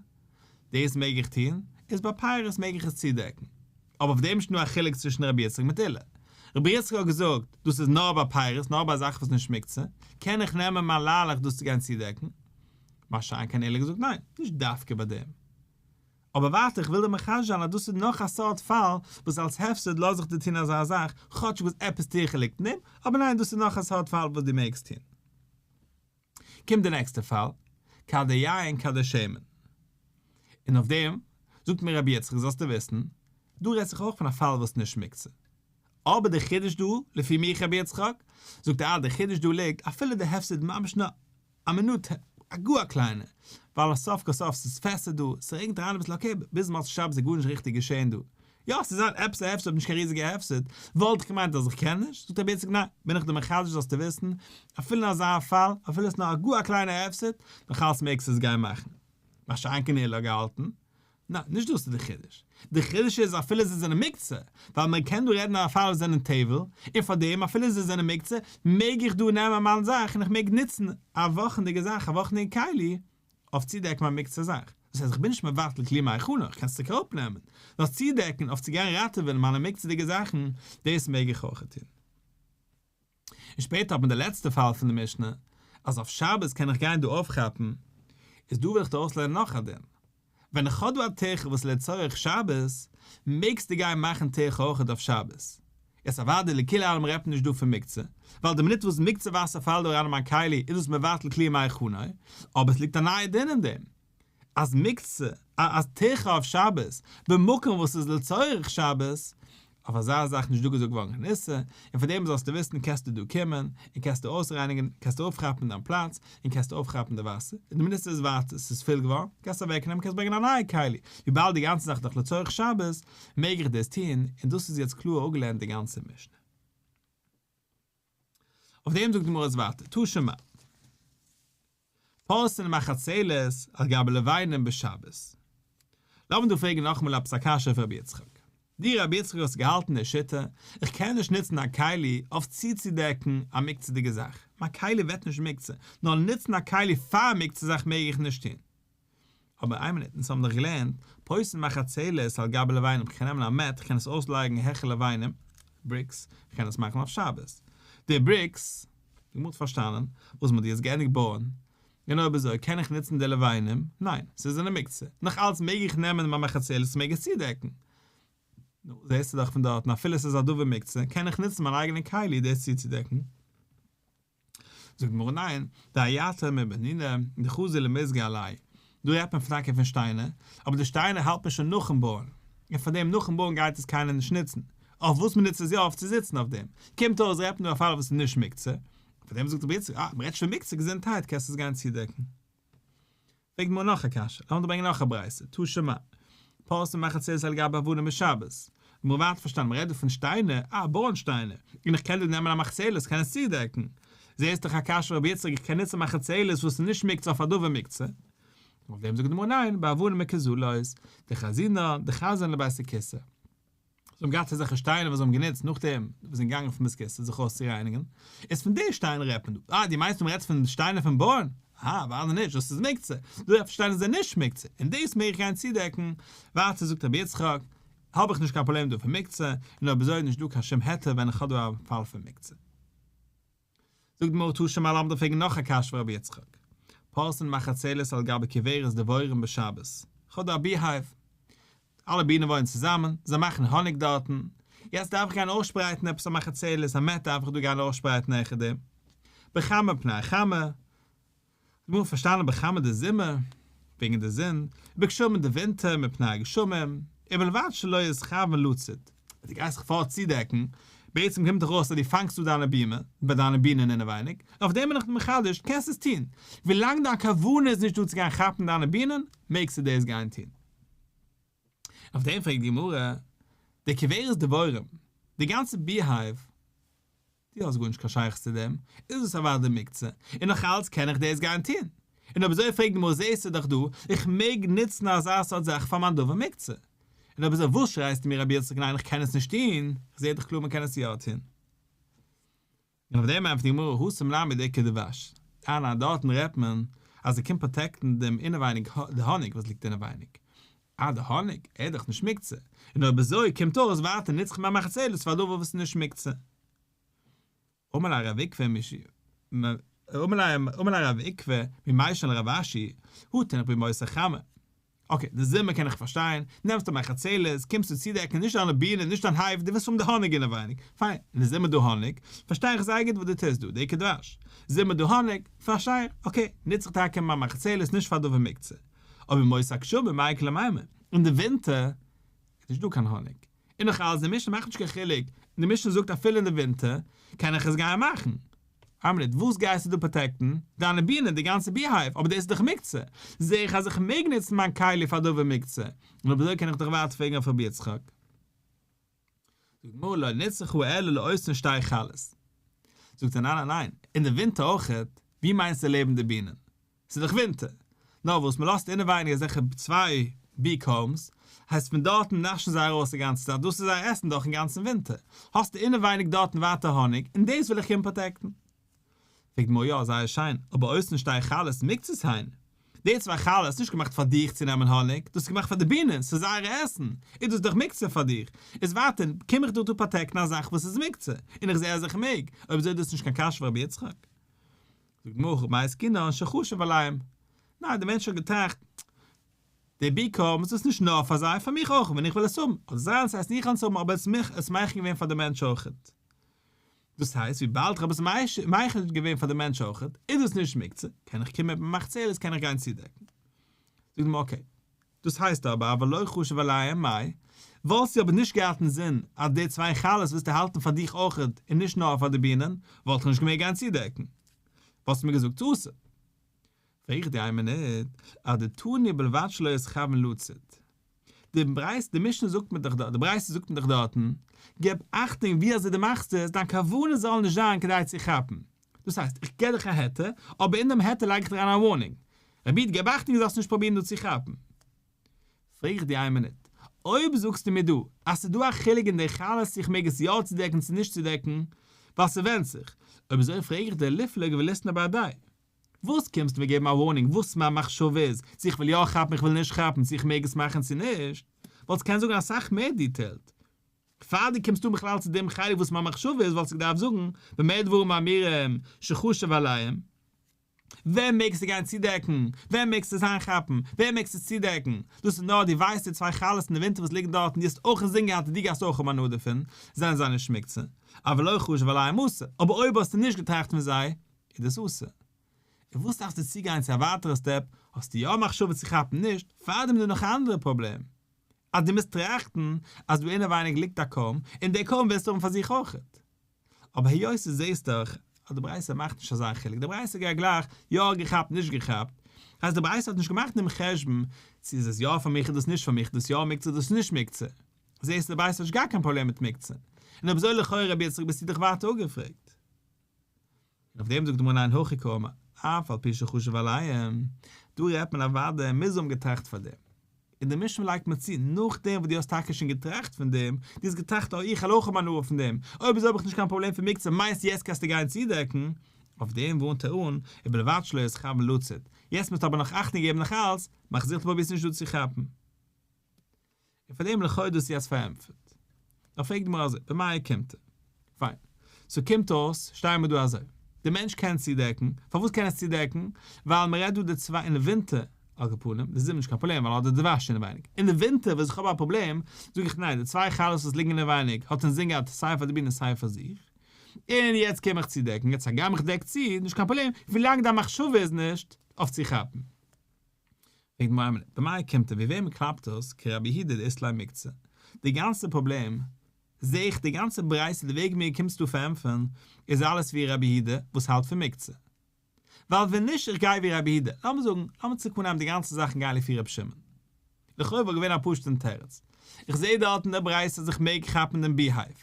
דאס מעג איך טון, איז ביי פירות מעג איך עס צודעקן. אבער אויף דעם איז שוין דא א חילוק צווישן רבי יצחק מיט עולא. רבי יצחק האט געזאגט, דאס איז נאר ביי פירות, נאר ביי א זאך וואס איז נישט מוקצה, קען איך נעמען מיין ליילעך דאס צו גיין צודעקן. מה שאין כן עולא האט געזאגט ניין, נישט דווקא ביי דעם. אבער ווייטער איך וויל דיר מחדש זיין אז דאס איז נאך א סארט פאל וואס אלס הפסד לאז איך דיר טון אזא זאך, כאטש וואס עפעס טירחא ליגט אין דעם, אבער ניין דאס איז נאך א סארט פאל וואס דו מעגסט טון. קומט די נעקסטע פאל, כדי יין כדי שמן. און אויף דעם זאגט מיר רבי יצחק זאלסטו וויסן, דא רעדט זיך אויך פון א פאל וואס איז נישט מוקצה. אבער די חידוש דא, לפי מיך רבי יצחק, זאגט ער אה די חידוש דא ליגט אפילו די הפסד ממש נאר א מינוט, א גאר א קליינע, ווייל סוף כל סוף ס'איז פעסער דא, ס'רעגנט אריין אביסל okay, ביז מוצאי שבת איז גארנישט ריכטיג געשען דא. יא ס'איז זיין עפעס א הפסד אבער נישט קיין ריזיגע הפסד, וואלט איך געמיינט אז איך קען נישט, זאגט רבי יצחק ניין, בין איך דיר מחדש זאלסטו וויסן, אפילו אין אזא פאל, אפילו ס'איז נאר א גאר א קליינע הפסד, נאכאלץ מעגסטו עס גיין מאכן. מה שאין כן עולא האט געהאלטן, ניין, נישט דאס איז די חידוש. די חידוש איז אפילו זיי זענען מוקצה, ווייל מען קען דא רעדן א פאל וואס זענען טבל, און פאר דעם אפילו זיי זענען מוקצה, מעג איך דא נעמען מיין זאך און איך מעג נוצן א וואכענדיגע זאך, א וואכענדיגע כלי, אויף צודעקן מיין מוקצה זאך. דאס הייסט איך בין נישט מבטל כלי מהיכנו, איך קען עס צוריק אראפנעמען. נאר צודעקן אויף צו גיין ראטעווען מיינע מוקצה'דיגע זאכן, דאס מעג איך אויך טון. און שפעטער האט מען די לעצטע פאל פון די משנה, אז אויף שבת קען איך גיין דא אויפכאפן, איז דא וויל איך דיר אויסלערנען נאך א דין, ווען איך האב דא א טירחא וואס לצורך שבת, מעגסטו גיין מאכן טירחא אויכעט אויף שבת. יעצט אוודאי לכולי עלמא רעדט מען נישט דא פון מוקצה, ווייל די מינוט וואס מוקצה וואסער פאלט דא אריין אין מיין כלי איז דאס מבטל כלי מהיכנו, אבער עס ליגט א נייע דין אין דעם, אז מוקצה, אז טירחא אויף שבת, במקום וואס איז לצורך שבת, אויף אזא זאך נישט דא געזאגט געווארן קיין איסור, און פאר דעם זאלסטו וויסן קענסטו דא קומען, און קענסטו אויסרייניגן, קענסטו אויפכאפן דיין פלאץ, און קענסטו אויפכאפן די וואסער, און די מינוט ס'איז ווייטער, ס'איז פול געווארן, קענסטו אוועקנעמען, קענסט ברענגען א נייע כלי, וויבאלד די גאנצע זאך איז דאך לצורך שבת, מעג איך דאס טון, און דאס איז יעצט קלאר אפגעלערנט די גאנצע משנה. אויף דעם זאגט די גמרא עס ווייטער, תא שמע. פורסין מחצלת על גבי לבנים בשבת. לאמיר דא פרעגן נאכאמאל עפעס א קשיא אויף רבי יצחק. דו רבי יצחק האסט געהאלטן די שיטה, איך קען נישט נוצן א כלי אויף צוצודעקן א מוקצה'דיגע זאך, מיין כלי ווערט נישט מוקצה, נאר נוצן א כלי פאר א מוקצה זאך מעג איך נישט טון. אבער איין מינוט, אונז האבן דאך געלערנט, פורסין מחצלת על גבי לבנים, כ'קען נעמען א mat, כ'קען עס אויסלייגן העכער לבנים, bricks, כ'קען עס מאכן אויף שבת. די bricks, די גמרא האט פארשטאנען, וואס מ'האט יעצט געענדיגט בויען, און אויב אזוי קען איך נוצן די לבנים? ניין, ס'איז אין די מוקצה. נאך אלץ מעג איך נעמען מיין מחצלת און מעג עס צודעקן. נו, זעסטו דאך פון דארטן אפילו ס'איז א דבר מוקצה, קען איך נוצן מיין אייגענע כלי דאס צוצודעקן. זאגט די גמרא ניין, דאייתא מבניני דחזו למיזגא עלייהו, דא רעדט מען טאקע פון שטיינער, אבער די שטיינער האלט מען שוין נאכן בויען, און פאר דעם נאכן בויען גייט עס קיינער נישט נוצן, אויף וואס מען נוצט עס יא אויף צו זיצן אויף דעם, קומט אויס רעדט מען דא א פאל וואס איז נישט מוקצה, פאר דעם זאגט רבי יצחק אה, מען רעדט שוין פון מוקצה געזונטהייט קענסט עס גיין צודעקן. פרעגט די גמרא נאך א קשיא, לאמיר דא ברענגען נאך א ברייתא, תא שמע, פורסין מחצלת על גבי אבנים בשבת, גמרא ווייטער פארשטאנען, מ'רעדט דא פון שטיינער, אה, בויען שטיינער, און איך קען דא נעמען א מחצלת, קען עס צודעקן, זעהסט דאך א קשיא רבי יצחק, איך קען נוצן מחצלת וואס איז נישט מוקצה אויף א דבר מוקצה. אויף דעם זאגט די גמרא ניין, באבנים מקוזלות, דחזינן, דחזין לבית הכסא. זיי האבן געהאט אזעלכע שטיינער וואס זיי האבן גענוצט נאכדעם וואס זיי זענען געגאנגען פון בית הכסא זיך אויסצורייניגן, איז פון די שטיינער רעדט מען דא. אה, דו מיינסט אז מ'רעדט פון שטיינער פון בויען? אהא, אוודאי נישט, דאס איז מוקצה. דא רעדט פון שטיינער זענען נישט מוקצה, און דאס מעג איך גיין צודעקן. ווייטער זאגט רבי יצחק, האב איך נישט קיין פראבלעם דא פון מוקצה, און אויב אזוי איז נישט דא קיין שום היתר ווען איך האב דא א פאל פון מוקצה. זאגט די גמרא תא שמע לאמיר דיר פרעגן נאך א קשיא פון רבי יצחק, פורסין מחצלת על גבי כוורת דבורים בשבת, כ'האב דא א beehive, אלע בינען וואוינען צוזאמען, זיי מאכן האניג דארטן, יעצט דארף איך גיין אויסשפרייטן עפעס א מחצלת, א mat דארף איך דא גיין אויסשפרייטן העכער דעם, בחמה מפני חמה. די גמרא פארשטאנען בחמה די זומער, וועגן די זון, ובגשמים די ווינטער מפני הגשמים, ובלבד שלא יתכוין לצוד. דו גייסט זיך פארט צודעקן, בעצם קומט דאך אויס אז דו פאנגסט דא דיינע בימער, ביי דיינע בינען אינעווייניג, אויף דעם בין איך מחדש, קענסט עס טון, ווילאנג דיין כוונה איז נישט דא צו גיין כאפן דיינע בינען, מעגסטו דאס גיין טון. אויף דעם פרעגט די גמרא, די כוורת דבורים, די גאנצע beehive, דו האסט גארנישט קיין שייכות צו דעם, איז דאס אוודאי מוקצה, און נאך אלץ קען איך דאס גיין טון. און אויב אזוי פרעגט די גמרא זעסטו דאך דא, איך מעג נוצן אזא סארט זאך פאר מיין דבר מוקצה. און אויב אזוי וואס שרייסטו מיר רבי יצחק ניין איך קען עס נישט טון, איך זע דאך קלאר מען קען עס יא טון. און אויף דעם ענטפערט די גמרא התם נמי דאיכא דבש, אה ניין דארטן רעדט מען אז ער קומט protect ן דעם אינעווייניג די האניג וואס ליגט אינעווייניג, אה די האניג, ער איז דאך נישט מוקצה, און אויב אזוי קומט אויס ווייטער נוץ איך מיין מחצלת פאר א דבר וואס איז נישט מוקצה. אמר ליה רב עוקבא אמר ליה רב עוקבא ממישן לרב אשי, הא תינח בימות החמה. okay, די זומער קען איך פארשטיין, נעמסט א מחצלת, קומסטו צודעקן נישט דיינע בינען, נישט דיין hive, דו ווילסט האבן די האניג אינעווייניג, פיין, אין די זומער דא האניג, פארשטיי איך זייער גוט וואס דו טוסט דא, דאיכא דבש. זומער דא האניג, פארשטיי איך, okay, נוץ איך טאקע מיין מחצלת נישט פאר דבר מוקצה. אבער בימות הגשמים מאי איכא למימר, אין די ווינטער איז נישט דא קיין האניג, און נאך אלס די משנה מאכט נישט קיין חילוק, און די משנה זאגט אפילו אין די ווינטער קען איך עס גיין מאכן. איין מינוט, וואס גייסטו דא protect ן? דיינע בינען, די גאנצע beehive, אבער דאס איז דאך מוקצה. זע איך אז איך מעג נוצן מיין כלי פאר דבר מוקצה, און אויב אזוי קען איך דאך ווייטער פרעגן אויף רבי יצחק. זאגט די גמרא לא נצרכה אלא לאותן שתי חלות. זאגט ער ניין ניין ניין, אין די ווינטער אויכעט, ווי מיינסטו לעבן די בינען? ס'איז דאך ווינטער. נאר וואס, מ'לאזט אינעווייניג אזעלכע צוויי bee combs, הייסט פון דארטן נאשן זיי ארויס די גאנצע צייט, דאס איז זייער עסן דורכן גאנצן ווינטער. האסטו אינעווייניג דארטן ווייטער האניג, און דאס וויל איך קומען protect ן. פרעגט די גמרא יא, זייער שיין, אבער אותן שתי חלות מוקצות הן. די צוויי חלות איז נישט געמאכט פאר דיך צו נעמען האניג, דאס איז געמאכט פאר די בינען, ס'איז זייער עסן, איז דאס דאך מוקצה פאר דיך. איז ווייטער, קום איך דא דא protect ן א זאך וואס איז מוקצה, און איך זע אז איך מעג, אויב אזוי איז דאס נישט קיין קשיא פאר רבי יצחק. זאגט די גמרא במאי עסקינן שחשב עליהם, ניין דער מענטש האט געטראכט, די bee comb איז דאס נישט נאר פאר זיי, פאר מיך אויך ווען איך וויל עס האבן, אדער זיי וועלן עס עסן איך וועל עס האבן אבער עס מיך עס מכין געווען פאר די מענטש אויכעט. דאס הייסט וויבאלד איך האב עס מכין געווען פאר די מענטש אויכעט, איז דאס נישט מוקצה, קען איך קומען מיט מחצלת קען איך גיין צודעקן. זאגט די גמרא okay, דאס הייסט אבער אבל לא חשב עליהם מאי, וואלסטו אבער נישט געהאט אינזין אז די צוויי חלות ווילסטו האלטן פאר דיך אויכעט און נישט נאר פאר די בינען, וואלט איך נישט געמעגט גיין צודעקן. וואלסטו מיר געזאגט אסור. פרעג איך דיר איין מינוט, אדתני בלבד שלא יתכוין לצוד. די ברייתא, די משנה זאגט מיר דאך דארט, די ברייתא זאגט מיר דאך דארטן, געב אכטונג ווי אזוי דו מאכסט עס, דיין כוונה זאל נישט זיין כדי צו כאפן. דאס הייסט, איך געב דיך א היתר, אבער אין דעם היתר לייג איך דיר אריין א warning. רבי איד, געב אכטונג דו זאלסט נישט פרובירן דא צו כאפן. פרעג איך דיר איין מינוט, אויב זאגסטו מיר דא אז ס'איז דא א חילוק אין די חלות צו איך מעג עס יא צודעקן צו נישט צודעקן, ווייל ס'ווענדט זיך, אויב אזוי פרעג איך דיר ליפלוג וליתני בהדיה. וואס קומסטו מיר געבן א warning וואס מיין מחשבה איז, צו איך וויל יא כאפן איך וויל נישט כאפן, צו איך מעג עס מאכן צו נישט, וואלסט קענען זאגן אסאך מער detailed. פאר דו קומסט אן בכלל צו דעם חלק וואס מיין מחשבה איז וואלסטו געדארפט זאגן במה דברים אמורים שחשב עליהם. ווען מעגסטו גיין צודעקן? ווען מעגסטו עס איינכאפן? ווען מעגסטו עס צודעקן? דאס איז נאר דו ווייסט די צוויי חלות אין די ווינטער וואס ליגן דארט און דו האסט אויך אינזין געהאט אז דו גייסט אויך האבן הנאה דערפון, זענען זיי נישט מוקצה. אבל לא חשב עליהם אסור. אבער אויב האסטו נישט געטראכט פון זיי, איז דאס אסור. און וואס דארפסטו צוגיין צו א ווייטערע step, האסטו יא מחשבה צו כאפן נישט, פארדעם איז דא נאך א אנדערע פראבלעם. אז דו מוזט טראכטן אז דא אינעווייניג ליגט א comb, און די comb ווילסטו האבן פאר זיך אויכעט. אבער היות דו זעסט דאך אז די ברייתא מאכט נישט אזא חילוק, די ברייתא גייט גלייך יא געכאפט נישט געכאפט, הייסט די ברייתא האט נישט געמאכט דעם חשבון צו איז עס יא פאר מיך איז דאס נישט פאר מיך, דאס יא מוקצה דאס נישט מוקצה. זעסט די ברייתא האט נישט גאר קיין פראבלעם מיט מוקצה. און אויב אזוי לכאורה רבי יצחק ביסטו דאך ווייטער אפגעפרעגט. און אויף דעם זאגט די גמרא ניין הכי קאמר, אף על פי שחשב עליהם, דא רעדט מען אוודאי מוז האבן געטראכט פאר דעם. און די משנה לייגט מען צו, נאכדעם וואס דו האסט טאקע שוין געטראכט פון דעם, דו האסט געטראכט אוי איך וועל אויך האבן הנאה פון דעם, אויב אזוי האב איך נישט קיין פראבלעם פון מוקצה, מיינסט יעצט קענסטו גיין צודעקן? אויף דעם ווארנט ער אן, ובלבד שלא יתכוין לצוד, יעצט מוזטו אבער נאך אכטונג געבן נאך אלץ, מאך זיכער דו פרובירסט נישט דא צו כאפן. און פאר דעם לכאו' דאס יעצט פארענטפערט. נאר פרעגט די גמרא אזוי, במאי אוקימתא? פיין. so קומט אויס, שטייען מיר דא אזוי. דער מענטש קען צודעקן. פארוואס קען ער עס צודעקן? ווייל מען רעדט דא די צוויי אין די ווינטער, על כל פנים, די זומער נישט קיין פראבלעם ווייל ער האט די דבש אינעווייניג. אין די ווינטער וואס איך האב א פראבלעם, זאג איך ניין, די צוויי חלות וואס ליגן אינעווייניג האט אינזין געהאט סיי פאר די בינען סיי פאר זיך. און יעצט קום איך צודעקן. יעצט הגם איך דעק צו, נישט קיין פראבלעם, ווילאנג דיין מחשבה איז נישט. אויף צו כאפן. פרעגט די גמרא במאי אוקימתא ווי וועמען קלאפט דאס כרבי יהודה דאית ליה מוקצה? די גאנצע פראבלעם זעה איך די גאנצע ברייתא די וועג מיר קומסט דא פארענטפערן איז אלעס ווי רבי יהודה וואס האלט פון מוקצה. ווייל ווען נישט איך גיי ווי רבי יהודה, לאמיר זאגן, לאמיר צוריק אנהייבן די גאנצע זאך און גיין לפי רבי שמעון. לכאו' וואלט געווען א פשוט'ן תירוץ. איך זעה דארט אין די ברייתא אז איך מעג כאפן דעם beehive.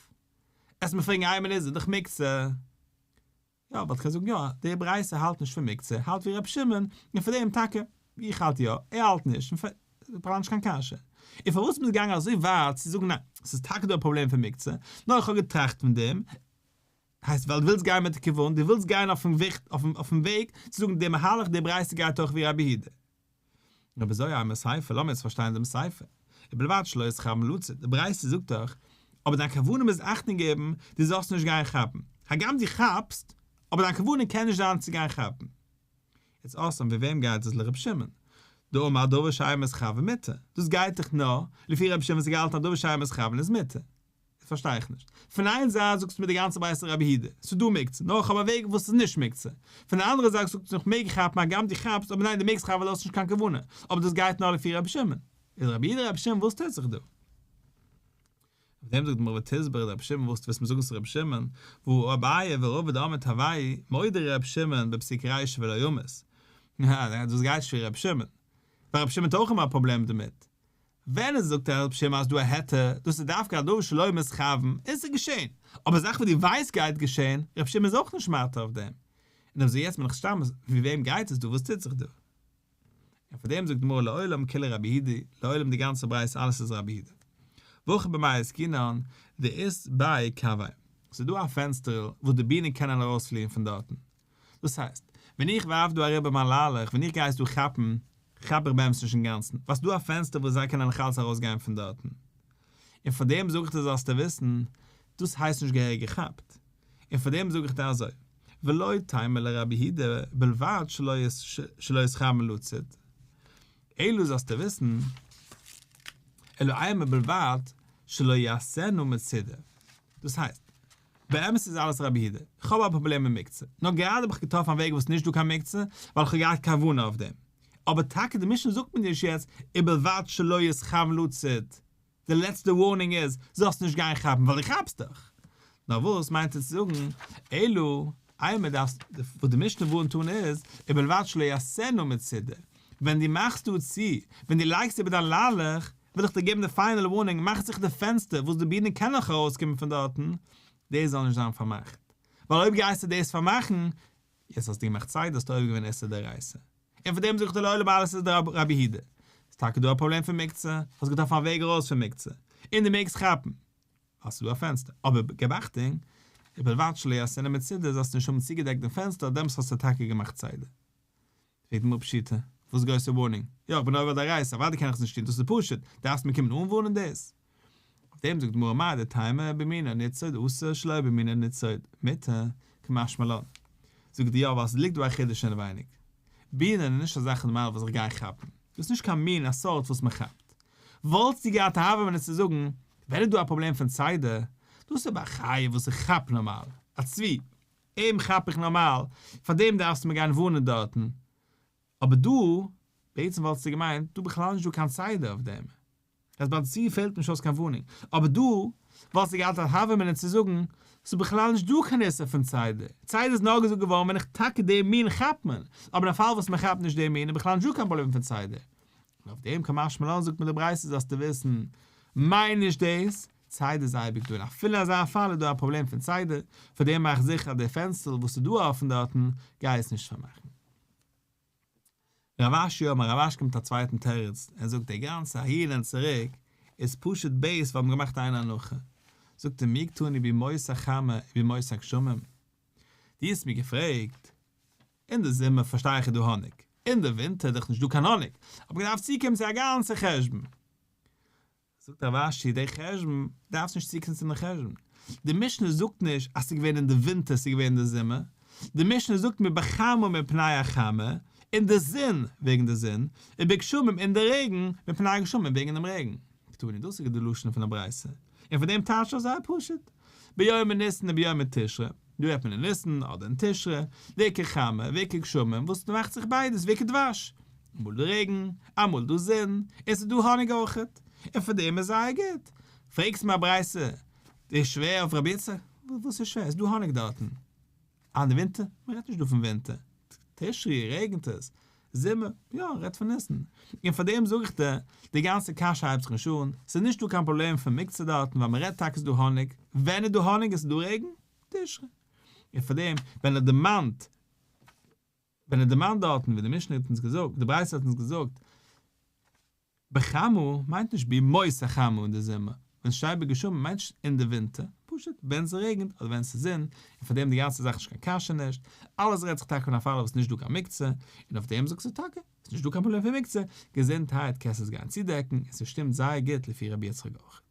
עסט מיר פרעגן איין מינוט איז דאך מוקצה. יא, וואלט איך געזאגט יא, די ברייתא האלט נישט פון מוקצה, האלט ווי רבי שמעון, און פאר דעם טאקע, איך האלט יא, ער האלט נישט, און פאר, בכלל נישט קיין קשיא. און פארוואס מ'איז געגאנגען אזוי ווייט צו זאגן ניין, ס'איז טאקע דא א פראבלעם פון מוקצה, נאר איך האב געטראכט פון דעם, הייסט ווייל דו ווילסט גיין מיט די כיוון, דו ווילסט גיין אויפן אויפן וועג צו זאגן די מהלך די ברייתא גייט אויך ווי רבי יהודה. אויב אזוי אימא סיפא, לאמיר יעצט פארשטיין דעם סיפא. ובלבד שלא יתכוין לצוד, די ברייתא זאגט דאך, אבער דיין כוונה מוז אכטונג געבן דו זאלסט נישט גיין כאפן. הגם דו כאפסט, אבער דיין כוונה קען נישט זיין צו גיין כאפן. יעצט אויסער ווי וועם גייט עס לרבי שמעון? דאמר דבר שאין מתכוין מותר. דאס גייט דאך נאר לפי רבי שמעון וואס האט געהאלטן אז דבר שאין מתכוין איז מותר. דאס פארשטיי איך נישט. פון איין זייט זאגסטו מיר די גאנצע ברייתא רבי יהודה, ס'איז דא מוקצה, נאר איך האב א וועג וואס איז נישט מוקצה. פון די אנדערע זייט זאגסטו איך מעג כאפן הגם דו כאפסט, אבער ניין דו מעגסט כאפן ווייל דו האסט נישט קיין כוונה, אבער דאס גייט נאר לפי רבי שמעון. איז רבי יהודה רבי שמעון וואס טוט זיך דא? אויף דעם זאגט די גמרא ותסברא דרבי שמעון וואס וועסט מיר זאגן ס'איז רבי שמעון, והא אביי ורבא דאמרי תרוייהו מודה רבי שמעון בפסיק רישא ולא ימות. דאס גייט נישט ווי רבי שמעון. ווייל רבי שמעון האט אויך אמאל א פראבלעם דערמיט. ווען עס זאגט רבי שמעון אז דא א היתר, דאס איז דווקא א דבר שלא מתכוין, און ס'איז געשען, אבער א זאך וואס דו ווייסט גייט געשען, רבי שמעון איז אויך נישט מתיר אויף דעם. און אויב אזוי יעצט בין איך סתם, ווי וועם גייט עס דא, וואס טוט זיך דא? און פאר דעם זאגט די גמרא לעולם כולה רבי יהודה, לעולם די גאנצע ברייתא אלעס איז רבי יהודה. והכא במאי עסקינן, דאית ביה קבעי. ס'איז דא א פענסטערל וואס די בינען קענען ארויספליען פון דארטן. דאס הייסט, ווען איך ווארף דא אריבער מיין ליילעך, ווען איך גיי עס דא כאפן, כאפ איך באמת נישט אינגאנצן, ווייל ס'איז דא א פענסטער וואס זיי קענען נאכאלץ ארויסגיין פון דארטן. און פאר דעם זאג איך דיר זאלסטו וויסן, דאס הייסט נישט געהעריג געכאפט. און פאר דעם זאג איך דיר אזוי, ולא תימא לרבי יהודה בלבד שלא יתכוין לצוד, אלא זאלסטו וויסן, אלא אימא בלבד שלא יעשנה מצודה. דאס הייסט, באמת איז אלעס רבי יהודה, איך האב א פראבלעם מיט מוקצה, נאר גראדע האב איך געטראפן א וועג וואס נישט דא קיין מוקצה, ווייל איך האב געהאט כוונה אויף דעם. אבער טאקע די משנה זאגט מיר נישט יעצט ובלבד שלא יתכוין לצוד, די לעצטע warning איז, זאלסט נישט גיין כאפן ווייל דו כאפסט דאך. נאר וואס מיינט ער צו זאגן, אלא אימא דארפסט, וואס די משנה ווארנט אן איז, ובלבד שלא יעשנה מצודה, ווען דו מאכסט דא צו, ווען דו לייגסט איבער דיין ליילעך, וויל איך דיר געבן די final warning, מאך זיך די פענסטער וואס די בינען קענען נאך ארויסקומען פון דארטן, דאס זאל נישט זיין פארמאכט, ווייל אויב גייסטו דאס פארמאכן, יעצט האסטו געמאכט צידה האסטו עובר געווען איסור דאורייתא. און פאר דעם זאגט ער לעולם אלעס איז דער רבי יהודה. איז טאקע דא א פראבלעם פון מוקצה, האסט געטראפן א וועג ארויס פון מוקצה, און דו מעגסט כאפן, ווייל ס'איז דא א פענסטער, אבער געב אכטונג, ובלבד שלא יעשנה מצודה זאלסטו נישט האבן צוגעדעקט דעם פענסטער דעמאלטס האסטו טאקע געמאכט צידה. פרעגט די גמרא פשיטא, וואס גרויסע warning? יא איך בין עובר דאורייתא, אוודאי קען איך עס נישט טון, דאס איז פשוט, דארפסט מיר קומען אנווארנען דאס? אויף דעם זאגט די גמרא מהו דתימא במינו ניצוד אסור שלא במינו ניצוד מותר, קמשמע לן. זאגט ער יא ווייל ס'ליגט דא א חידוש אינעווייניג. בינען איז נישט א זאך נארמאל וואס איך גיי כאפן. דאס איז נישט קיין מין א סארט וואס מען כאפט. וואלטסטו געהאט א הוה אמינא צו זאגן ווען איז דא א פראבלעם פון צידה? דאס איז ביי א חיה וואס איך כאפ נארמאל. א צבי. אים כאפ איך נארמאל. פארדעם דארפסטו מיר גיין ווארנען דארטן. אבער דא, בעצם וואלטסטו געמיינט, דא בכלל נישט דא קיין צידה אויף דעם. אז ביי צבי פעלט נישט אויס קיין warning. אבער דא, וואלסטו געהאט א הוה אמינא צו זאגן, ס'איז בכלל נישט דא קיין איסור פון צידה. צידה איז נאר געזאגט געווארן ווען איך טאקע דעם מין כאפט מען. אבער אין א פאל וואס מען כאפט נישט דעם מין איז בכלל נישט דא קיין פראבלעם פון צידה. און אויף דעם קא משמע לן זאגט מיר די ברייתא זאלסטו וויסן, מיין נישט דאס, צידה איז אייביג דא און אפילו אין אזא פאל איז דא א פראבלעם פון צידה, פאר דעם מאך זיכער אז די פענסטערל וואס איז דא אפן דארטן, גיי עס נישט פארמאכן. רב אשי אמר רב אשי קומט מיט א צווייטן תירוץ, ער זאגט די גאנצע אהין און צוריק איז פשוט base ווייל מ'האט געמאכט איין הנחה, זאגט ער מי קתני בימות החמה ובימות הגשמים, דו האסט מיר געפרעגט, אין די זומער פארשטיי איך איז דא האניג, אין די ווינטער איז דאך נישט דא קיין האניג, האב איך געדארפט צוקומען צו א גאנצע חשבון. זאגט רב אשי, די חשבון, דארפסט נישט צוקומען צו דעם חשבון. די משנה זאגט נישט אז ס'איז געווען אין די ווינטער ס'איז געווען אין די זומער, די משנה זאגט מיר בחמה מפני החמה, אין די זון וועגן די זון, ובגשמים אין די רעגן מפני הגשמים וועגן דעם רעגן. קתני, דאס איז די לשון פון די ברייתא, און פון דעם טייטשט ער זייער פשוט, ביומי ניסן וביומי תשרי. דא רעדט מען אין ניסן אדער אין תשרי, ואיכא חמה ואיכא גשמים, וואס מאכט זיך ביידעס, ואיכא דבש, אמאל דא רעגן, אמאל דא זון, און ס'איז דא האניג אויכעט, און פאר דעם איז זייער גוט. פרעגסט מיר א ברייתא, איז שווער אויף רבי יצחק? וואס איז שווער? ס'איז דא האניג דארטן. אה, אין די ווינטער? מען רעדט נישט דא פון ווינטער. תשרי רעגנט עס. זומער? יא, רעדט פון ניסן. און פאר דעם זאג איך דיר, די גאנצע קשיא הייבט זיך נישט אן, ס'איז נישט דא קיין פראבלעם פון מוקצה דארטן ווייל מען רעדט טאקע ס'איז דא האניג, ווען איז דא האניג און ס'איז דא רעגן? תשרי. און פאר דעם ווען ער דערמאנט ווען ער דערמאנט דארטן ווי די משנה האט אונז געזאגט, די ברייתא האט אונז געזאגט, בחמה מיינט נישט בימות החמה אין די זומער, ווען ס'שטייט בגשמים מיינט נישט אין די ווינטער, פשוט ווען ס'רעגנט אדער ווען ס'איז זון, און פאר דעם די גאנצע זאך נישט קיין קשיא נישט, אלעס רעדט זיך טאקע פון א פאל וואס נישט דא קיין מוקצה, און אויף דעם זאגסטו טאקע, ס'איז נישט דא קיין פראבלעם פון מוקצה, געזונטהייט קענסט עס גיין צודעקן, און ס'שטימט זייער גוט לפי רבי יצחק אויך.